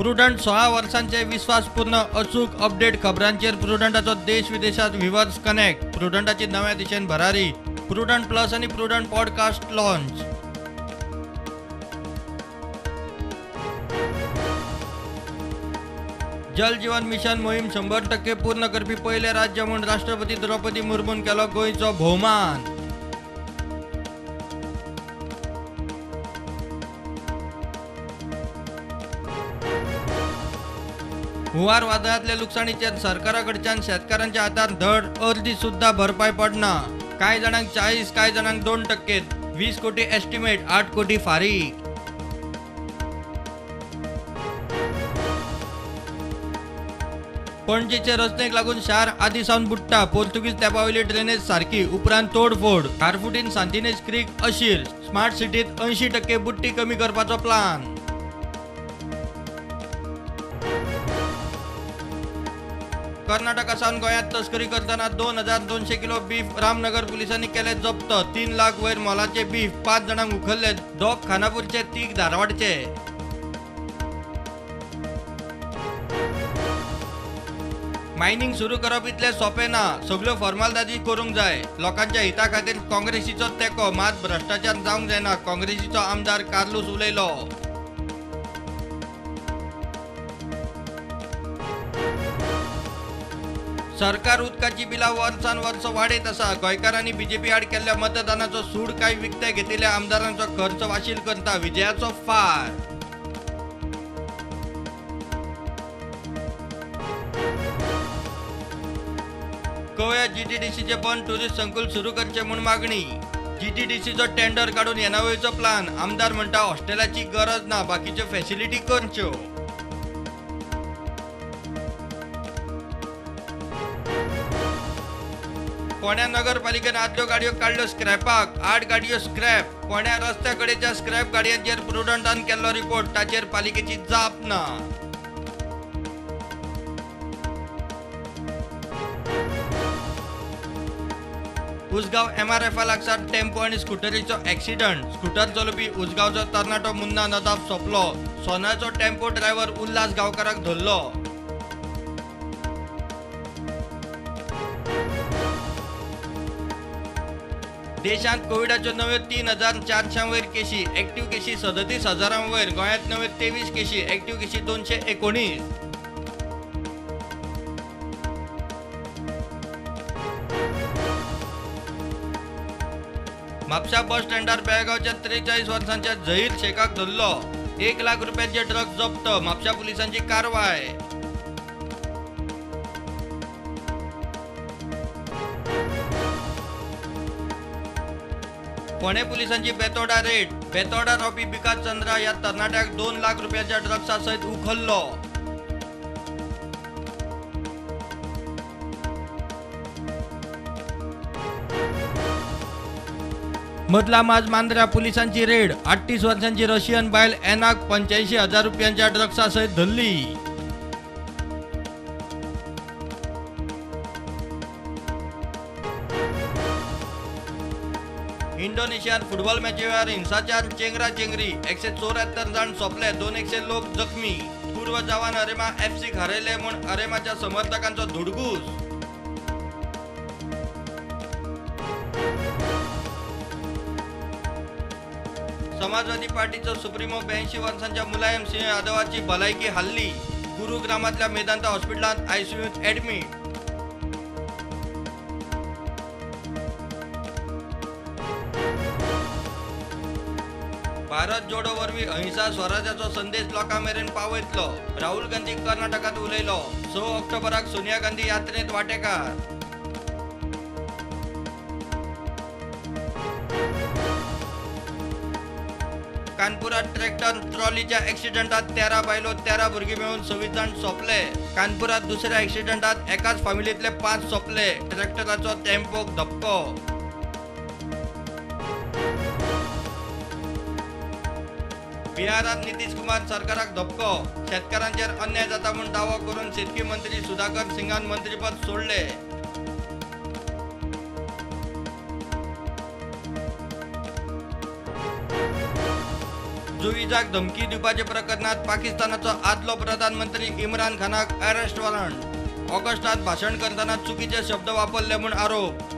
Prudent 16 वर्सांचे विस्वासपूर्ण अचूक update खबरांचेर प्रुडंटाचो देश विदेशात व्ह्यूअर्स कनेक्ट. प्रुडंटाची नव्या दिशेन भरारी. प्रुडंट प्लस आनी प्रुडंट पॉडकास्ट लॉन्च. जल जीवन मिशन मोहीम 100% पूर्ण करपी पयलें राज्य म्हूण राष्ट्रपती द्रौपदी मुर्मून केलो गोंयचो भोवमान. हुंवार वादळांतल्या लुकसाणीचेर सरकारा कडच्यान शेतकारांच्या हातार धड अर्दी सुद्धा भरपाय पडना. कांय जाणांक 40, कांय जाणांक 2%, 20 कोटी एस्टिमेट, 8 कोटी फारीक. पणजेचे रचनेक लागून शार आदी सावन बुडटा. पोर्तुगीज तेंपावयली ड्रेनेज सारकी, उपरांत तोडफोड. खारफुटीन सांतिनेज क्रीक अशीर. स्मार्ट सिटीत 80% बुडटी कमी करपाचो प्लान. कर्नाटका सावन गोंयांत तस्करी करतना 2200 किलो बीफ रामनगर पुलिसांनी केले जप्त. 3 लाख वयर मोलाचे बीफ, 5 जाणांक उखल्ले. 2 खानापूरचे, 3 धारवाडचे. मायनिंग सुरू करप इतलें सोंपें ना, सगल्यो फॉर्मालिटी करूंक जाय. लोकांच्या हिता खातीर काँग्रेसीचो तेंको, मात भ्रश्टाचार जावंक जायना, काँग्रेसीचो आमदार कार्लूस उलयलो. सरकार उदकाची बिलां वर्सान वर्स वाडयत आसा. गोंयकारांनी बीजेपी आड केल्ल्या मतदानाचो सूड काय विकते घेतिल्ल्या आमदारांचो खर्च वाशील करता. विजयाचो फार. गोव्या जीटीडीसीचे बंद टुरिस्ट संकुल सुरू करचे म्हूण मागणी. जीटीडीसीचो टेंडर काडून येणावळीचो प्लान. आमदार म्हणटा हॉस्टेलाची गरज ना, बाकीच्यो फॅसिलिटी करच्यो. फोंड्या नगरपालिकेन आदल्यो गाडयो काडल्यो स्क्रॅपाक. 8 गाडयो स्क्रॅप. फोंड्या रस्त्या कडेच्या स्क्रॅप गाडयांचेर प्रुडंटान केल्लो रिपोर्ट, ताचेर पालिकेची जाप ना. उसगांव एमआरएफा लागसार टेम्पो आनी स्कुटरीचो एक्सिडंट. स्कुटर चलोवपी उसगांवचो तरणाटो मुन्ना नदाफ सोंपलो. सोनाचो टेम्पो ड्रायव्हर उल्हास गांवकाराक धरलो. देशांत कोविडाच्यो नव्यो 3400 वयर केशी, एक्टिव्ह केशी 37,000 वयर. गोंयांत नव्यो 23 केशी, एक्टिव्ह केशी 219. म्हापशा बस स्टँडार बेळगांवच्या 43 वर्सांच्या झहीर शेखाक धरलो. 1 लाख रुपयांचे ड्रग्ज जप्त. म्हापशा पुलिसांची कारवाय. फोंडें पुलिसांची बेतोडा रेड. बेतोडा रावपी विकास चंद्रा ह्या तरणाट्याक 2 लाख रुपयांच्या ड्रग्सा सयत उखल्लो. मदला माज मांद्र्या पुलिसांची रेड. 38 वर्सांची रशियन बायल एनाक 85,000 रुपयांच्या ड्रग्सा सयत धरली. इंडोनेशियान फुटबॉल मॅची वेळार हिंसाचार, चेंगरा चेंगरी, 174 जाण सोंपले, 200 लोक जखमी. पूर्व जावान अरेमा एफसीक हरयले म्हूण अरेमाच्या समर्थकांचो धुडगूस. समाजवादी पार्टीचो सुप्रीमो 82 वर्सांच्या मुलायम सिंह यादवाची भलायकी हाल्ली. गुरुग्रामांतल्या मेदांता हॉस्पिटलांत आयसीयूंत ऍडमीट. भारत जोडो वरवीं अहिंसा स्वराज्याचो संदेश लोकां मेरेन पावयतलो. राहुल गांधी कर्नाटकांत उलयलो. 6 ऑक्टोबराक सोनिया गांधी यात्रेंत वांटेकार. कानपुरात ट्रॅक्टर ट्रॉलीच्या एक्सिडंटात 13 बायलो 13 भुरगीं मेळून 26 जाण सोंपले. कानपुरात दुसऱ्या एक्सिडंटात एकाच फामिलींतले 5 सोंपले. ट्रॅक्टराचो टेम्पोक धपको. बिहारात नितीश कुमार सरकाराक धपको. शेतकारांचेर अन्याय जाता म्हूण दावो करून शेतकी मंत्री सुधाकर सिंगान मंत्रीपद सोडले. जुविजाक धमकी दिवपाच्या प्रकरणात पाकिस्तानाचो आदलो प्रधानमंत्री इम्रान खानाक अरेस्ट वॉरंट. ऑगस्टात भाशण करतना चुकीचे शब्द वापरले म्हूण आरोप.